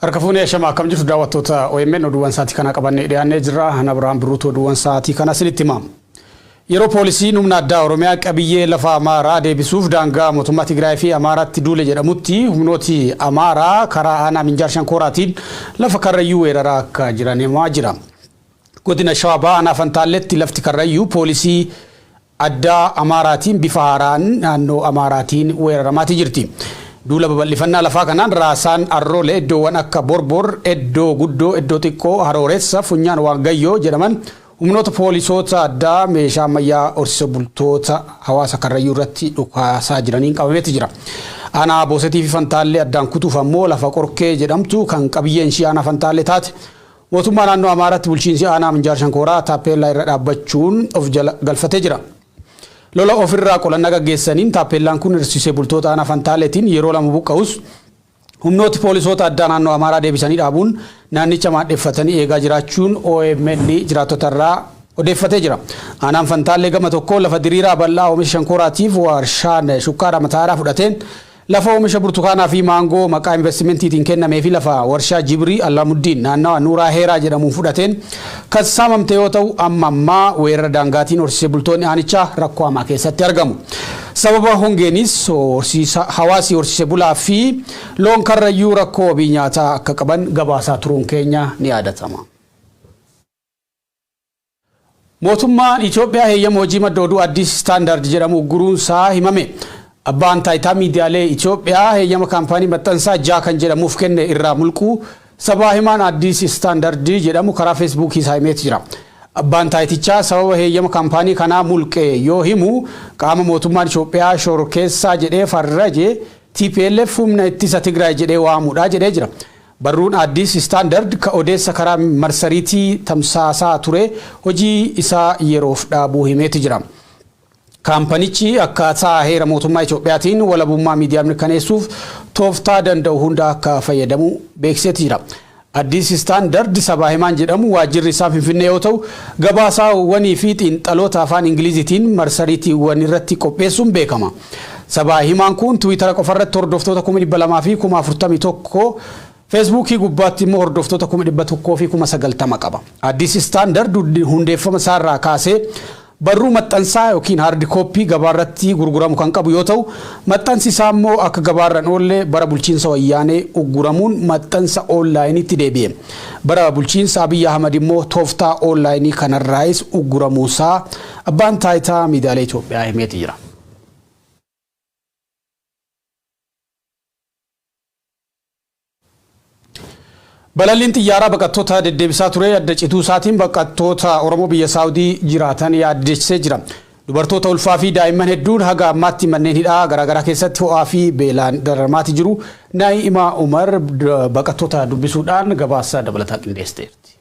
Harka fuunee ashama akkam jirtu daawwattoota OMN oduuwwan sa'aatii kana qabannee dhiyaannee jirra. Ana Birhaan Birruutu oduuwwan sa'aatii kana isinitti hima. Yeroo poolisiin humna addaa Oromiyaa qabiyyee lafa Amaaraa deebisuuf daangaa mootummaa Tigraay fi Amaaraatti duule jedhamutti humnooti Amaaraa karaa aanaa Minjaar Shankooraatiin lafa Karrayyuu weeraraa akka jiran himamaa jira. Godina Shawaa Bahaa aanaa Fantaalletti lafti Karrayyuu poolisii addaa Amaaraatiin bifa haaraan naannoo Amaaraatiin weeraramaati jirti. Duula babal'ifannaa lafaa kanaan Raasaan Arroole iddoowwan akka Borbor, Eddoo Guddoo, Eddoo Xiqqoo, Harooressa, Funyaan Waangayyoo jedhaman humnoota poolisoota addaa meeshaa ammayyaa horsiisa bultoota hawaasa Karrayyuu irratti dhukaasaa jiraniin qabameeti jira. Aanaa Boosetii fi Fantaallee addaan kutuuf ammoo lafa Qorkee jedhamtu kan qabiyyeen ishii aanaa Fantaallee taate Mootummaa naannoo Amaaraatti bulchiinsi aanaa Minjaar Shankooraa taappeellaa irra dhaabbachuun of jala galfatee jira. Lola ofirraa qolannaa gaggeessaniin taappeellaan kun horsiisee bultoota aanaa Fantaaleetiin yeroo lama buqqa'us humnooti poolisoota addaa naannoo Amaaraa deebisanii dhaabuun naannicha maadheffatanii eegaa jiraachuun OMN jiraattota irraa odeeffatee jira. Aanaan Fantaallee gama tokkoon lafa diriiraa bal'aa oomisha shankooraatiif warshaan shukkaara mataaraa fudhateen Lafa oomisha burtukaanaa fi maangoo maqaa investimentiitiin kennamee fi lafa warshaa Jibrii Allaamuddiin naannawa Nuuraa Heeraa jedhamuun fudhateen kan saamamte yoo ta'u, amma ammaa weerara daangaatiin horsiisee bultoonni aanichaa rakkoo hamaa keessatti argamu. Sababa hongeenis hawaasi horsiise bulaa fi loon Karrayyuu rakkoo wabii nyaataa akka qaban gabaasaa turuun keenya ni yaadatama. Mootummaan Itoophiyaa heeyyama hojii madda oduu Addis Standard jedhamu ugguruunsaa himame. Abbaan taayitaa miidiyaalee Itoophiyaa heeyyama kaampaanii maxxansaa Jaakan jedhamuuf kenne irraa mulquu sabaa himaan Addis Standard jedhamu karaa Feesbuukii isaa himeeti jira. Abbaan taayitichaa sababa heeyyama kaampaanii kanaa mulqe yoo himu qaama mootummaan Itoophiyaa shororkeessaa jedhee farraje tplf humna ittisa Tigraay jedhee waamudha jedhee jira. Barruun Addis Standard ka odeessa karaa marsariitii tamsaasaa ture hojii isaa yeroof dhaabuu himeeti jira. Kaampanichi akkaataa heera mootummaa Itoophiyaatiin walabummaa miidiyaa mirkaneessuuf tooftaa danda'u hunda akka fayyadamu beeksiseeti jira. Addis Standard sabaa himaan jedhamu waajjirri isaa Finfinnee yoo ta'u, gabaasaawwanii fi xiinxaloota afaan Ingiliziitiin marsariitiiwwan irratti qopheessuun beekama. Sabaa himaan kun Tiwiitara qofarratti hordoftoota 241,000, Feesbuukii gubbaatti immoo hordoftoota 190,000 qaba. Addis Standard hundeeffama isaarraa kaasee barruu maxxansaa yookiin hard copy gabaarratti gurguramu kan qabu yoo ta'u, maxxansi isaa immoo akka gabaarra hin oolle bara bulchiinsa Wayyaanee ugguramuun maxxansa oonlaayiniitti deebi'e. Bara bulchiinsa Abiy Ahmad immoo tooftaa oonlaayinii kanarraayis ugguramuusaa Abbaan Taayitaa Miidiyaalee Itoophiyaa himeeti jira. Balalliin xiyyaaraa baqattoota deddeebisaa ture adda cituu isaatiin baqattoota Oromoo biyya Saawudii jiraatan yaaddessee jira. Dubartoota ulfaa fi daa'imman hedduun haga ammaatti manneen hidhaa garaagaraa keessatti ho'aa fi beelaan dararamaati jiru. Naa'imaa Umar baqattoota dubbisuudhaan gabaasa dabalataa qindeessiteerti.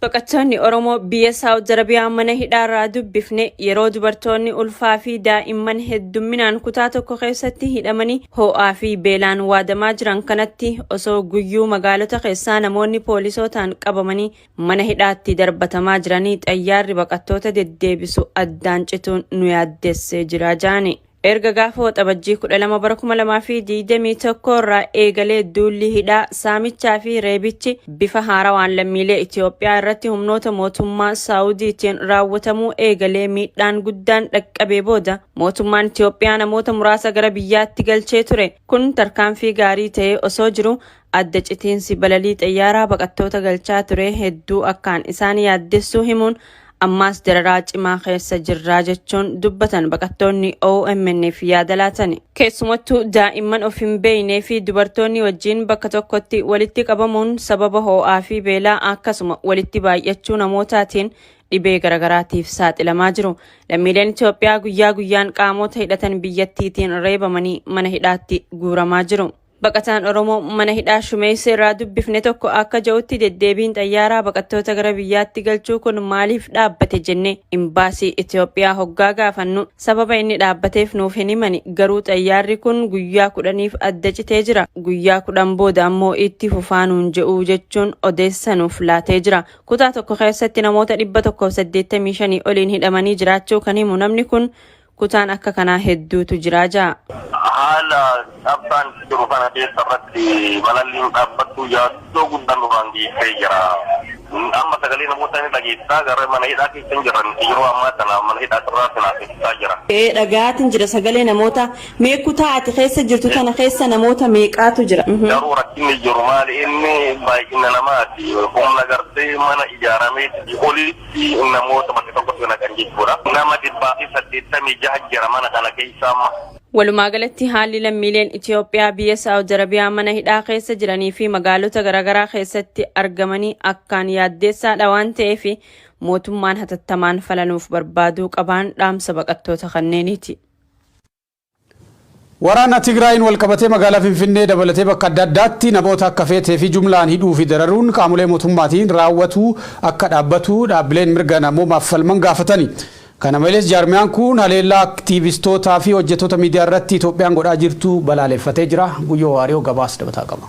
Baqattoonni Oromoo biyya Saawud Arabiyaa mana hidhaarraa dubbifne yeroo dubartoonni ulfaa fi daa'imman heddumminaan kutaa tokko keessatti hidhamanii ho'aa fi beelaan waadamaa jiran kanatti osoo guyyuu magaalota keessaa namoonni poolisootaan qabamanii mana hidhaatti darbatamaa jiranii xayyaarri baqattoota deddeebisu addaan cituun nu yaaddessee jira jaani. Erga gaafa Waxabajjii 12 bara 2021 irraa eegalee duulli hidhaa, saamichaa fi reebichi bifa haarawaan lammiilee Itoophiyaa irratti humnoota mootummaa Saawudiitiin raawwatamuu eegalee miidhaan guddaan dhaqqabee booda mootummaan Itoophiyaa namoota muraasa gara biyyaatti galchee ture. Kun tarkaanfii gaarii ta'ee osoo jiru adda citiinsi balalii xayyaaraa baqattoota galchaa ture hedduu akkaan isaan yaaddessuu himuun ammaas dararaa cimaa keessa jirraa jechuun dubbatan baqattoonni OMN'f yaada laatani. Keessumattuu daa'imman of hin beeknee fi dubartoonni wajjin bakka tokkotti walitti qabamuun sababa hoo'aa fi beelaa akkasuma walitti baay'achuu namootaatiin dhibee garagaraatiif saaxilamaa jiru. Lammiileen Itoophiyaa guyyaa guyyaan qaamota hidhatan biyyattiitiin reebamanii mana hidhaatti guuramaa jiru. Baqataan Oromoo mana hidhaa Shumeessa irraa dubbifne tokko akka ja'utti deddeebiin xayyaaraa baqattoota gara biyyaatti galchuu kun maaliif dhaabbate jenne imbaasii Itoophiyaa hoggaa gaafannu sababa inni dhaabbateef nuuf hin himani, garuu xayyaarri kun guyyaa 10f adda citee jira, guyyaa 10 booda ammoo itti fufaa nuun je'uu jechuun odeessa nuuf laatee jira. Kutaa tokko keessatti namoota 185 oliin hidhamanii jiraachuu kan himu namni kun, Kutaan akka kanaa hedduutu jira ja'a. Haala cabsaan jiru kana keessa irratti balalliin dhaabbattu yaaddoo guddaan nurraan geessee jira. Amma sagalee namoota ni dhageessaa, gara mana hidhaa keessa hin jiran, yeroo ammaa kana mana hidhaa irraa sinaafessaa jira. Dhagaatiin jira sagalee namoota. Mee kutaa ati keessa jirtu tana keessa namoota meeqaatu jira? Garuu rakkinni jiru maali? Inni baay'ina namaati. Humna gartee mana ijaaramee olitti namoota bakka tokkotti naqan jechuudha. Nama 186 jira mana kana keessa amma. Walumaa galatti haalli lammiileen Itoophiyaa biyya Saa'ud Arabiyaa mana hidhaa keessa jiranii fi magaalota garaagaraa keessatti argamanii akkaan yaaddeessaadha waan ta'eef, mootummaan hatattamaan falanuuf barbaaduu qabaan dhaamsa baqattoota kanneeniiti. Waraana Tigraayin walqabatee magaalaa Finfinnee dabalatee bakka adda addaatti namoota akka feetee fi jumlaan hidhuu fi dararuun qaamolee mootummaatiin raawwatu akka dhaabbatu dhaabbileen mirga namoomaaf falman gaafatani. Kana malees jaarmiyaan kun haleellaa aktiivistootaa fi hojjettoota miidiyaa irratti Itoophiyaan godhaa jirtu balaaleffatee jira. Guyyoo Waariyoo gabaasa dabalataa qaba.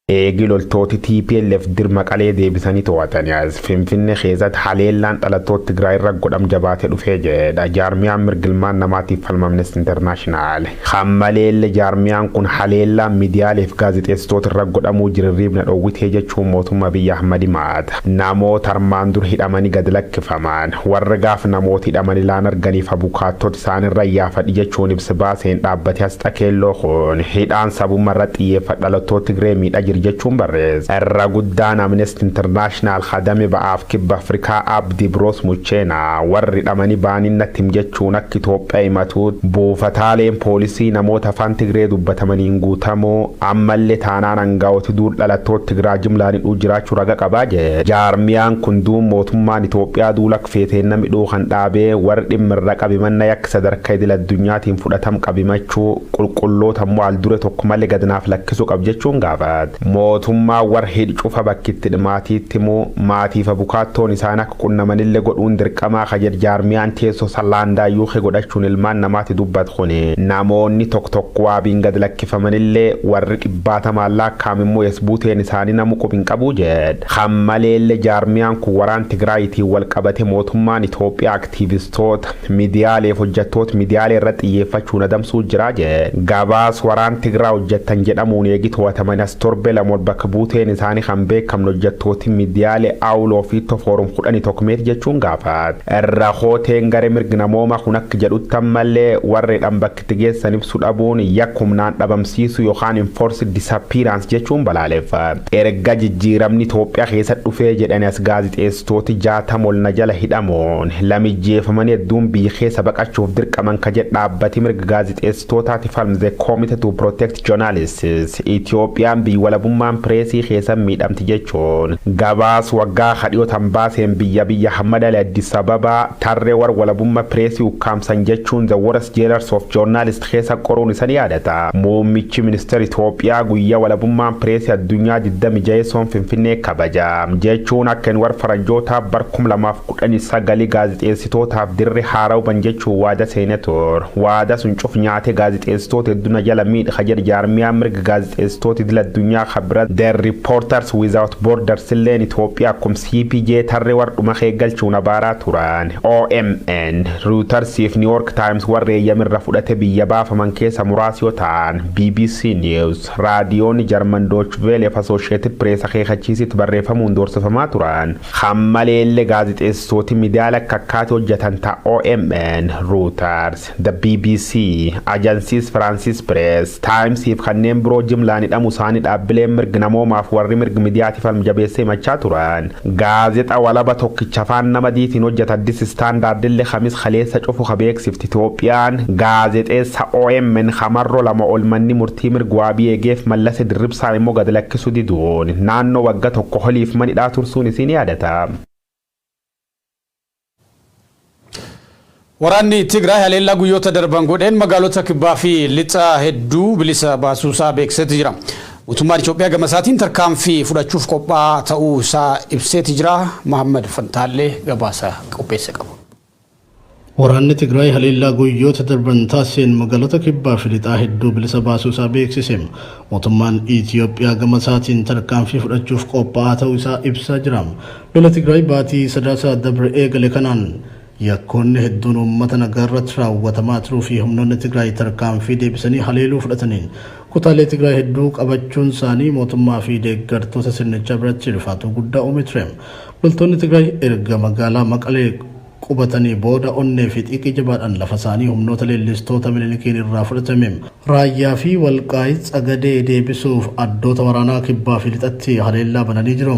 Eegi loltooti TPLF dir Maqalee deebisanii to'atanii as Finfinnee keessatti haleellaan dhalattoota Tigraay irra godham jabaatee dhufee jedha jaarmiyaan mirgilmaan namaatiif falmu Amnesty International. Hammaleellee jaarmiyaan kun haleellaan miidiyaaleef gaazexeessitoota irra godhamuu jirirriibna dhoowwitee jechuun mootummaa biyya Ahmad himaata. Namoota armaan dur hidhamanii gad lakkifaman, warra gaaf namoota hidhamanii laan arganiif abukaattota isaanirra yaafadhi jechuun ibsa baaseen dhaabbate asxaa keelloo kun hidhaan sabummaa irra xiyyeeffadha dhalattoota Tigree miidha jira jechuun barreesse. Irra guddaan Amnesty International hadame ba'aaf kibba Afrikaa Abdi Biroos Mucheena warri hidhamanii ba'anii natti him jechuun akka Itoophiyaa himatu buufataaleen poolisii namoota afaan Tigree dubbatamaniin guutamuu, ammallee taanaan aangawooti duul dhalattoota Tigraa jimlaan hidhuu jiraachuu raga qabaa jedhe. Jaarmiyaan kun duun mootummaan Itoophiyaa duula akka feeteen namni hidhuu kan dhaabee warri dhimma irra qabimanna yakka sadarkaa idil addunyaatiin fudhatam qabimachuu, qulqulloota immoo al dure tokko malee gadnaaf lakkisuu qab jechuun gaafate. Mootummaa warra hidhi cufa bakkitti maatiitti himuu, maatiif abukaattoon isaan akka qunnamanillee godhuun dirqamaa ka jedhe jaarmiyaan teessoo sallaandaa yuukee godhachuun ilmaan namaatti dubbatu kuni, namoonni tokko tokko waabiin gad lakkifamanillee warri dhibbaatamaan lakkaa'am immoo buuteen isaanii namu qub hin qabu jedhe. Kan maleellee jaarmiyaan kun waraan Tigraayitiin wal qabate mootummaan Itoophiyaa aktiivistoota miidiyaaleef hojjettoota miidiyaalee irratti xiyyeeffachuun adamsuu jira jedhe. Gabaas waraan Tigraa hojjettan jedhamuun eegi to'ataman as torbe 2 bakka buuteen isaanii kan beekamne hojjettooti miidiyaalee Awuloo fi Foorum 11 meet jechuun gaafate. Irra hooteen garee mirgi namooma kun akka jedhutti ammallee warri hidhan bakki itti geessan ibsuu dhabuun yakka humnaan dhabamsiisuu yookaan enforced disappearance jechuun balaaleffate. Erga jijjiiramni Itoophiyaa keessa dhufee jedhani as gaazixeessitooti 60 ol na jala hidhamuun lamijjeefamanii hedduun biyya keessa baqachuuf dirqaman ka jedhe dhaabbati mirga gaazixeessitootaati falmze Committee to Protect Journalists, Itoophiyaan biyya walabummaan pireesii keessa miidhamti jechuun gabaas waggaa hadhiyootan baaseen biyya Hammadale Addis Ababa tarree war walabummaa pireesii ukkaamsan jechuun The Worst Jailers of Journalist keessa qoruun isan yaadata. Muummichi ministeera Itoophiyaa guyyaa walabummaan pireesii addunyaa 26 Finfinnee kabaja jechuun akka inni warra faranjootaa bar 2019 gaazixeessitootaaf dirri haaraa ban jechuun waada seenee ture. Waada sun cuf nyaatee gaazixeessitoota hedduu jala miidha jedhe jaarmiyaan mirga gaazixeessitoota idil addunyaa kabira The Reporters Without Borders illeen Itoophiyaa akkuma CPJ tarree warra dhuma galchuun abaaraa turan. OMN, Reuters fi New York Times warra eeyyamirra fudhate biyya baafaman keessa muraasa yoo ta'an, BBC News, raadiyoon Jarman Deutsche Welle fi Associated Press akeekachiisitti barreeffamuun doorsifamaa turan. Hammaleellee gaazixeessitooti miidiyaalee akka akkaati hojjetan ta'a OMN, Reuters, The BBC, Agencies Francis Press, Times fi kanneen biroo jimlaan hidhamuu isaanii dhaabbileen mirga namoomaaf warri mirga miidiyaatiif jabeessee himachaa turan. Gaazexa walaba tokkicha afaan nama diitiin hojjeta Addis Standard illee Kamis kaleessa cufu ka beeksifti. Itoophiyaan gaazexeessa OMN hamarroo 2 ol manni murtii mirga waabii eegeef Mallase Dirribsaa immoo gad lakkisuu diduun naannoo waggaa tokko holiif manidhaa tursuun isiin yaadata. Waraanni Tigraay haleellaa guyyoota darban godheen magaalota kibbaa fi lixa hedduu bilisa baasuusaa beeksiseeti jira. Mootummaan Itoophiyaa gama isaatiin tarkaanfii fudhachuuf qophaa'aa ta'uu isaa ibseeti jira. Mahammad Fantaallee gabaasa qopheesse qaba. Waraanni Tigraay haleellaa guyyoota darban taasiseen magaalota kibbaa fi lixaa hedduu bilisa baasuu isaa beeksise. Mootummaan Itiyoophiyaa gama isaatiin tarkaanfii fudhachuuf qophaa'aa ta'uu isaa ibsaa jira. Lola Tigraay baatii Sadaasaa dabre eegale kanaan yakkoonni hedduun uummata nagaa irratti raawwatamaa turuu fi humnoonni Tigraay tarkaanfii deebisanii haleeluu fudhataniin kutaalee Tigraay hedduu qabachuun isaanii mootummaa fi deeggartoota sirnichaa biratti rifaatuu guddaa uume ture. Loltoonni Tigraay erga magaalaa Maqalee qubatanii booda onnee fi xiiqii jabaadhaan lafa isaanii humnoota leellistoota Minilikiin irraa fudhatame Raayyaa fi Walqaayit Tsagadee deebisuuf addoota waraanaa kibbaa fi lixatti haleellaa bananii jiru.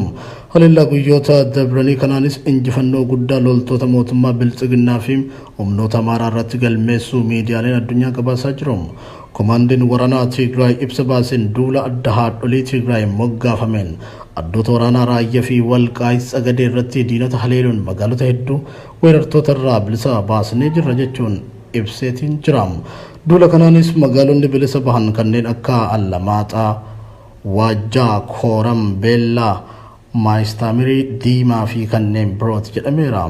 Haleellaa guyyoota dabranii kanaanis injifannoo guddaa loltoota mootummaa Biltsiginnaa fi humnoota Amaaraa irratti galmeessuu miidiyaaleen addunyaa gabaasaa jiru. Komaandiin waraanaa Tigraay ibsa baaseen duula adda haadholii Tigraay moggaafameen addoota waraanaa Raayyaa fi Walqaayit Tsagadee irratti diinota haleeluun magaalota hedduu weerartoota irraa bilisa baasnee jirra jechuun ibseetiin jira. Duula kanaanis magaalonni bilisa bahan kanneen akka Allamaaxaa, Waajjaa, Kooram, Beellaa, Maayistaamirii, Diimaa fi kanneen birooti jedhameera.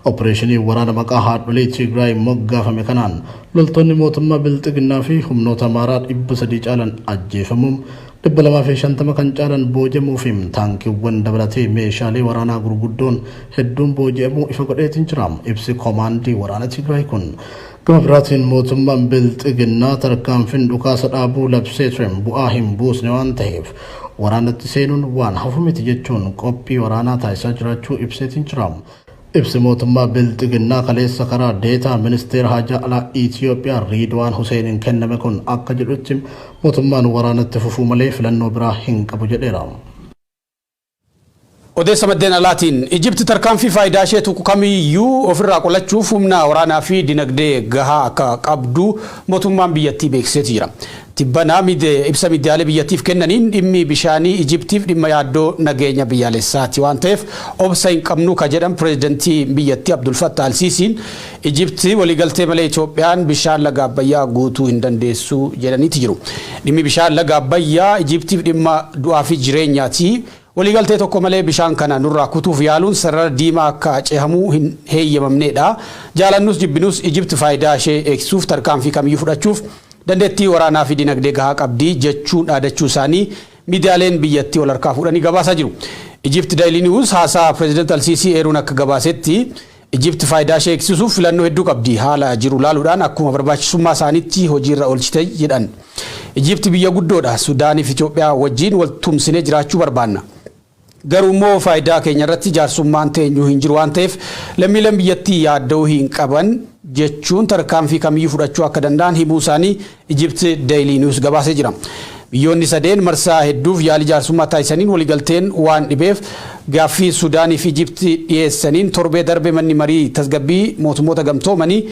Opereeshinii waraana maqaa haadholii Tigraay moggaafame kanaan loltoonni mootummaa Bilxiginnaa fi humnoota Amaaraa 300 caalan ajjeefamuun 250 kan caalan booji'amuu fi taankiiwwan dabalatee meeshaalee waraanaa gurguddoon hedduun booji'amuu ifa godheetiin jira. Ibsi koomaandii waraana Tigraay kun. Gama biraatiin mootummaan Bilxiginnaa tarkaanfiin dhukaasa dhaabuu labsee ture bu'aa hin buusne waan ta'eef waraanatti seenuun waan hafu miti jechuun qophii waraanaa taasisaa jiraachuu ibseetiin jira. Ibsi mootummaa Bilxiginnaa kaleessa karaa deetaa ministeera haajaa alaa Itiyoophiyaa Riidwaan Huseeniin kenname kun akka jedhutti mootummaan waraanatti fufuu malee filannoo biraa hin qabu jedheera. Odeessa maddeen alaatiin, Ijipti tarkaanfii faayidaa ishee tuqu kamiyyuu ofirraa qolachuuf humna waraanaa fi dinagdee gahaa akka qabdu mootummaan biyyattii beeksiseeti jira. Tibbana ibsa miidiyaalee biyyattiif kennaniin dhimmi bishaanii Ijiptiif dhimma yaaddoo nageenya biyyaalessaati waan ta'eef obsa hin qabnu ka jedhan pireezidantii biyyattii Abdul Fattah Al-Siisiin, Ijipti waliigaltee malee Itoophiyaan bishaan laga Abbayyaa guutuu hin dandeessu jedhaniiti jiru. Dhimmi bishaan laga Abbayyaa Ijiptiif dhimma du'aa fi jireenyaati. Waliigaltee tokko malee bishaan kana nurraa kutuuf yaaluun sarara diimaa akka cehamuu hin heeyyamamneedha. Jaalannus jibbinus Ijipti faayidaa ishee eegsisuuf tarkaanfii kamiyyuu fudhachuuf dandeettii waraanaa fi dinagdee gahaa qabdi jechuun dhaadachuu isaanii miidiyaaleen biyyattii wal harkaa fuudhanii gabaasaa jiru. Egypt Daily News haasaa Pireezidant Alsiisii eeruun akka gabaasetti, Ijipti faayidaa ishee eegsisuuf filannoo hedduu qabdi. Haala jiru laaluudhaan akkuma barbaachisummaa isaaniitti hojiirra oolchite jedhan. Ijipti biyya guddoodha. Sudaaniif Itoophiyaa wajjin wal tumsinee jiraachuu barbaanna. Garuu immoo faayidaa keenya irratti jaarsummaan teenyu hin jiru waan ta'eef lammiileen biyyattii yaadda'uu hin qaban jechuun tarkaanfii kamiyyuu fudhachuu akka danda'an himuu isaanii Egypt Daily News gabaasee jira. Biyyoonni sadeen marsaa hedduuf yaalii jaarsummaa taasisaniin waliigalteen waan dhibeef gaaffii Sudaanii fi Ijipti dhiyeessaniin torbee darbe manni marii tasgabbii mootummoota gamtoomanii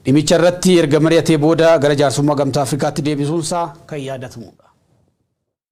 dhimicha irratti erga mari'atee booda gara jaarsummaa Gamtaa Afrikaatti deebisuunsaa kan yaadatamudha.